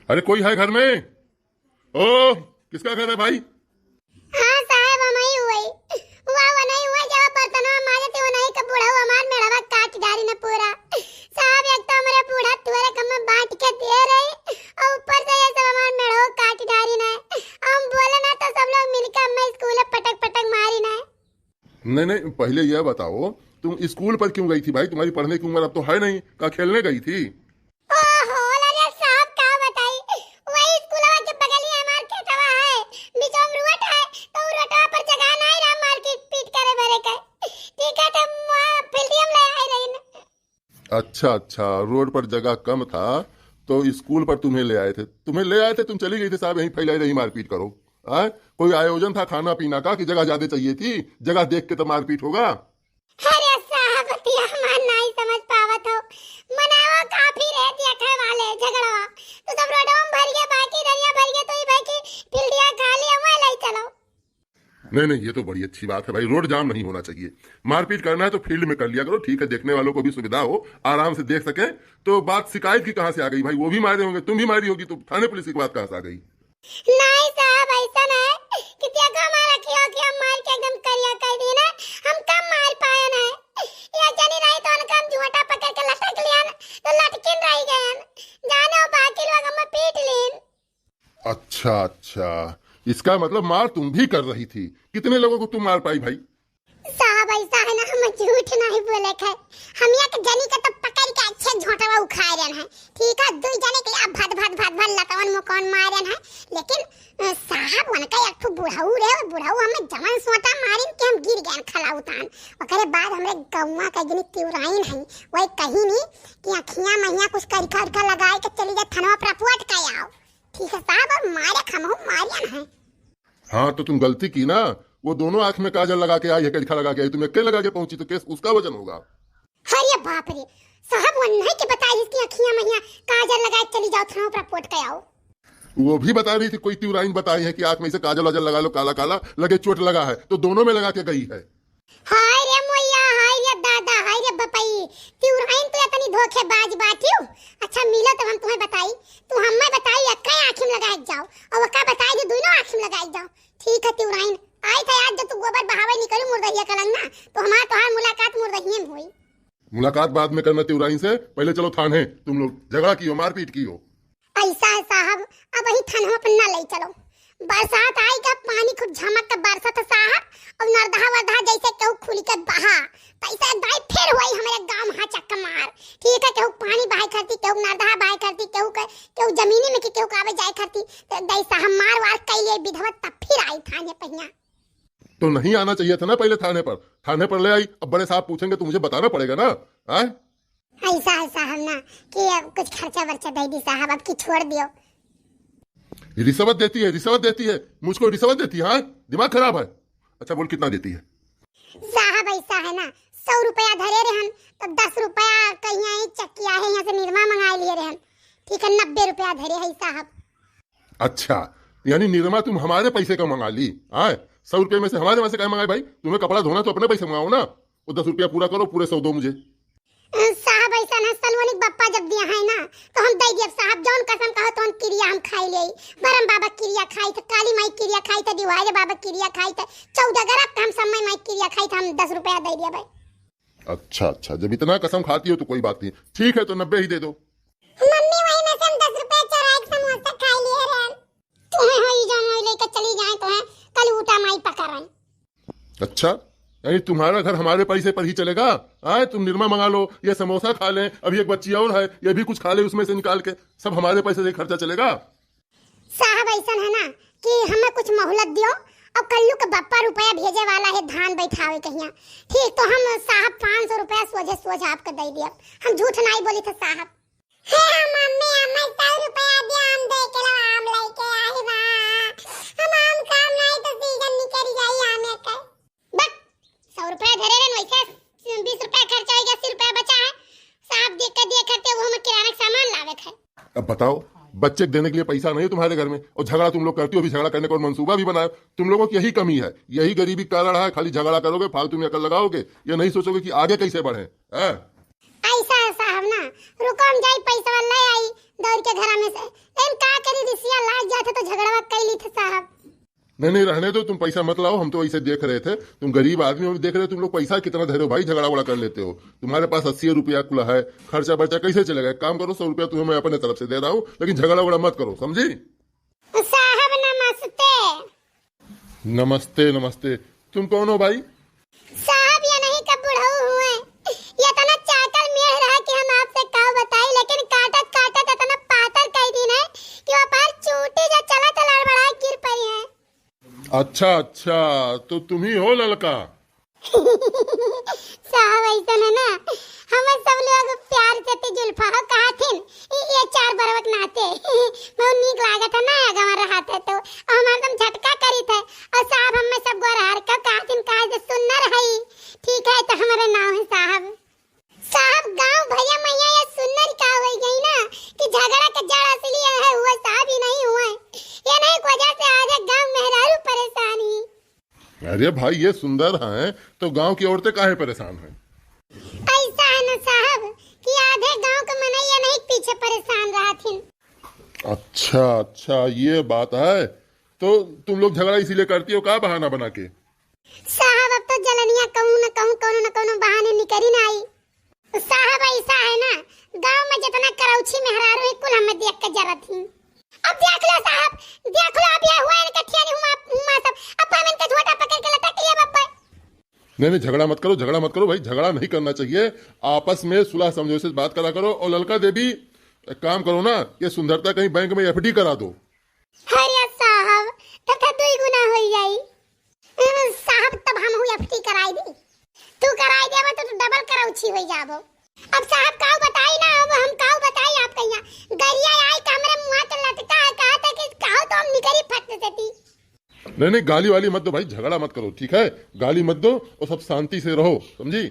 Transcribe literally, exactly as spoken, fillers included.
अरे, कोई है घर में? ओ, किसका घर है भाई? हाँ साहब, हमही हुई। हुआ, वो नहीं हुआ, जब बर्तनवा माजे थे, वो नहीं के बुढ़ऊ हमार मेड़वा काट डारी न पूरा। साहब, एक तो हमरे बूढ़ा तुअरे कम में बांट के दे रही, और ऊपर से ये सब हमार मेड़वा काट डारी न। हम बोले ना तो सब लोग मिलके हमें स्कूल में पटक पटक मारी न। नहीं, नहीं, पहले यह बताओ, तुम स्कूल पर क्यों गई थी भाई? तुम्हारी पढ़ने की उम्र अब तो है नहीं, का खेलने गई थी? ओहो, अरे साहब, का बताई, वही स्कूलवा के बगलिया हमार खेतवा है, बीचवा में रोड है, तो उ रोडवा पर जगह नहीं रहा मारपीट करे भरे के। ठीक है, तो वहाँ फील्डिया में ले आई रही न। अच्छा, अच्छा, रोड पर जगह कम था, तो स्कूल पर तुम्हें ले आए थे। तुम्हें ले आए थे, तुम चली गई थी, साहब यहीं फैलाई रही, मारपीट करो। आय? कोई आयोजन था खाना पीना का कि जगह ज्यादा चाहिए थी, जगह देख के तो मारपीट होगा? अरे साहब, बतिया हमार नाई समझ पावत हो। मनावा काफी रहे देखे वाले झगड़वा। तो सब रोडवा में भर गया, बाकी दरिया भर गया, तो ये भाई की फील्डिया खाली है, वहाँ ले चलो। नहीं, नहीं, ये तो बड़ी अच्छी बात है भाई, रोड जाम नहीं होना चाहिए। मारपीट करना है तो फील्ड में कर लिया करो, ठीक है, देखने वालों को भी सुविधा हो, आराम से देख सके। तो बात शिकायत की कहाँ से आ गई भाई? वो भी मारे होंगे, तुम भी मारी होगी, तो थाने पुलिस की बात कहाँ से आ गई? नहीं साहब, ऐसा नहीं कि देखो हमारा अखिया, अखिया मार के एकदम करिया कर दी ना, हम कम मार पाए ना। ये जनी रही तो उनका हम झोंटा पकड़ के लटक लिया ना, तो लटकिन रह गए ना। जाने वो बाकी लोग हमें पीट लीन। अच्छा, अच्छा, इसका मतलब मार तुम भी कर रही थी। कितने लोगों को तुम मार पाई भाई? साहब, ऐसा है ना, हम झूठ नहीं बोले थे। हम एक जनी के तो पकड़ के अच्छे झोंटवा उखाए रहन है, ठीक है, दुई जने के अब भद भद भद भद लतवन मुकौन मारन है। लेकिन अ, साहब, उनका एक ठो बुढ़ऊ रहे, वो बुढ़ऊ हमें जवन सोटा मारिन कि हम गिर गए खलाउतान। ओकरे बाद हमरे गौवा के जनी तिउराइन है, वही कही नी कि अखियां महिया कुछ करिखा उरिखा लगाए के चली जा, थनवा पर रिपोर्ट कर आओ। ठीक है साहब, और मारे खमहू मारियन है। हाँ, तो तुम गलती की ना, वो दोनों आंख में काजल लगा के आई है, करिखा लगा के आई, तुम एक लगा के पहुंची तो केस उसका वजन होगा। अरे बाप रे, साहब, वो नहीं के बताई इसकी अखियां महिया काजल लगाए चली जाओ, थनवा पर रिपोर्ट कर आओ। वो भी बता रही थी, कोई तिउराइन बताई है कि आंख में इसे काजल वाजल लगा लो, काला काला लगे चोट लगा है, तो दोनों में लगा के गई है। हाय रे मोया, हाय रे दादा, हाय रे बपई, तिउराइन तो इतनी धोखेबाज बाटियो। अच्छा मिलो तब हम तुम्हें बताई, तू हमें बताई, अक्का आँखी में लगाए जाओ, और वका बताई जो दोनों आँखी में लगाए जाओ। ठीक है तिउराइन, आई था आज जब तू गोबर बहावे निकली मुर्दहिया कलंग ना, तो हमार तोहार मुलाकात मुर्दहिये में हुई। मुलाकात बाद में करना तिउराइन से, पहले चलो थाने। तुम लोग झगड़ा कियो, मारपीट कियो। ऐसा है साहब, अब वही थानवा पर ना ले चलो। बरसात आई का पानी खूब झमक के बरसत है साहब, और नरदहा वरदहा जैसे केहू खुली के बहा, तैसे दाई फिर हुई हमारे गांव हाँ चक्का मार। ठीक है, केहू पानी बहाई करती, केहू नरदहा बहाई करती, केहू के, केहू जमीनी में कि केहू के आवे जाए करती, तो दाई साहब मार वार कैले विधवा तब फिर आई थाने पहिया। तो नहीं आना चाहिए था ना पहले थाने पर, थाने पर ले आई। अब बड़े साहब पूछेंगे तो मुझे बताना पड़ेगा ना। आय? ऐसा है साहब ना कि अब कुछ खर्चा वर्चा दे दी साहब, अब की छोड़ दियो। रिश्वत देती है, रिश्वत देती है, मुझको रिश्वत देती है, हाँ? दिमाग खराब है। अच्छा बोल, कितना देती है? साहब ऐसा है ना, सौ रुपया धरे रहन तो दस रुपया कहीं आई चक्किया है, यहाँ से निरमा मंगा लिए रहन, ठीक है, नब्बे रुपया धरे है साहब। अच्छा, यानी निरमा तुम हमारे पैसे का मंगा ली? आए, सौ रुपये में से हमारे वहाँ से क्या मंगाए भाई? तुम्हें कपड़ा धोना तो अपने पैसे मंगाओ ना। वो दस रुपया पूरा करो, पूरे सौ दो मुझे। अ, साहब ऐसा ना, सलवनी के बप्पा जब दिया है ना, तो हम दे दियब साहब, जौन कसम कहो तो हम किरिया हम खाई ले। बरम बाबा किरिया खाई थे, काली माई किरिया खाई थे, दिवारे बाबा किरिया खाई थे, चौदह गरब के हम समय माई किरिया खाई थे, हम दस रुपया दे दिया भाई। अच्छा, अच्छा, जब इतना कसम खाती हो तो कोई बात नहीं, ठीक है, तो नब्बे ही दे दो। मम्मी, वही में से हम दस रुपया चोराई के समोसा खाई लिए रहन। तुम्हें हो ई जौन होई लेके चली जाए, तुम्हें कल ऊटा माई पकड़न। अच्छा, यानी तुम्हारा घर हमारे पैसे पर ही चलेगा? आए, तुम निरमा मंगा लो, ये समोसा खा लें, अभी एक बच्ची और है, ये भी कुछ खा ले उसमें से निकाल के, सब हमारे पैसे से खर्चा चलेगा? साहब ऐसन है ना कि हमें कुछ मोहलत दियो, और कल्लू के बप्पा रुपया भेजे वाला है धान बैठावे कहिया। ठीक, तो हम साहब पाँच सौ रुपया सोझे सोझ आपके दे दियब, हम झूठ नाई बोली थे साहब। हे मम्मी, हमें सौ रुपया दे, हम दे किलो आम लेके आई बा। हम आम खाम नाई तो सीजन निकल जाई आमे के। बक, सौ रुपया धरे रहन, वैसे बीस रुपया खर्चा हो गया, अस्सी रुपया बचा है। साहब देख के दिए खर्चे, वो हमें किराना का सामान लावे के है। अब बताओ, बच्चे के देने के लिए पैसा नहीं है तुम्हारे घर में और झगड़ा तुम लोग करती हो। अभी झगड़ा करने का और मंसूबा भी बनाए। तुम लोगों की यही कमी है, यही गरीबी का कारण है। खाली झगड़ा करोगे, फालतू में अकल लगाओगे, ये नहीं सोचोगे कि आगे कैसे बढ़े, हैं? ऐसा है साहब ना, रुको हम जाई पैसा ले आई, दौड़ के घरा में से। लेकिन का करी, रिसिया लाग जात है तो झगड़वा कई ली थे साहब। नहीं, नहीं, रहने दो, तुम पैसा मत लाओ, हम तो ऐसे देख रहे थे, तुम गरीब आदमी हो, देख रहे हो, तुम लोग पैसा कितना धरे हो भाई, झगड़ा वगड़ा कर लेते हो। तुम्हारे पास अस्सी रुपया कुला है, खर्चा बर्चा कैसे चलेगा? एक काम करो, सौ रुपया तुम्हें मैं अपने तरफ से दे रहा हूँ, लेकिन झगड़ा वगड़ा मत करो, समझी? साहब नमस्ते। नमस्ते, नमस्ते। तुम कौन हो भाई? साहब, ये नहीं का बुढ़ऊ हुए, ये इतना चाकर मेढ़ रहा कि हम आपसे का बताई, लेकिन काटत काटत इतना पातर कई दिन है कि वो पर चूटी जो चलत लड़बड़ा गिर पड़ी है। अच्छा, अच्छा, तो तुम ही हो ललका? साहब, ऐसन है ना, हमें सब लोग प्यार से ती जुल्फा हो कहथिन, ई, ये चार बरवक नाते। बहुत नीक लागत है ना, गंवर रहत है तो। और हमारे तुम झटका करी थे, और साहब हमें सब गोरहार का कहथिन, कहा जे सुन्नर है, ठीक है, तो हमारे नाम है साहब। साहब, गांव भैया मैया ये सुन्नर का हो गई ना कि झगड़ा का जड़ असली है हुआ साहब ही नहीं हुआ है। ये नहीं की वजह से आज गांव मेहरारू परेशान ही। अरे भाई, ये सुंदर हैं तो गांव की औरतें काहे परेशान हैं? ऐसा है ना साहब कि आधे गांव के मनई ये नहीं पीछे परेशान रहथिन। अच्छा, अच्छा, ये बात है। तो तुम लोग झगड़ा इसीलिए करती हो, का बहाना बना के? साहब, अब तो जलनिया कहूँ न कहूँ, कौनो न कौनो बहाने निकरी ना आई। साहब, ऐसा है ना, गांव में जितना करौछी मेहरारू है, कुल हमें देख के जरत ही। अब देख लो साहब, देख लो, अब ये हुआ इनके ठियानी हुमा, हुमा सब, अब हम इनके झोटा पकड़ के लटक लिए बब्बे। नहीं, नहीं, झगड़ा मत करो, झगड़ा मत करो भाई, झगड़ा नहीं करना चाहिए। आपस में सुलह समझौते से बात करा करो। और ललका देवी, एक काम करो ना, ये सुंदरता कहीं बैंक में एफडी करा दो। अरे साहब, तब तो दुई गुना हो जाई। हम्म, साहब, तब हम हुई एफडी कराई दी। तू कराई देबो तो तू डबल करौछी हो जाबो। अब साहब, काऊ बताई ना, अब हम काऊ बताई आपके यहाँ। गरिया आई कि हमरे मुँह के लटका है, कहा था कि काऊ तो हम निकरी फट देती। नहीं, नहीं, गाली वाली मत दो भाई, झगड़ा मत करो, ठीक है? गाली मत दो और सब शांति से रहो, समझी?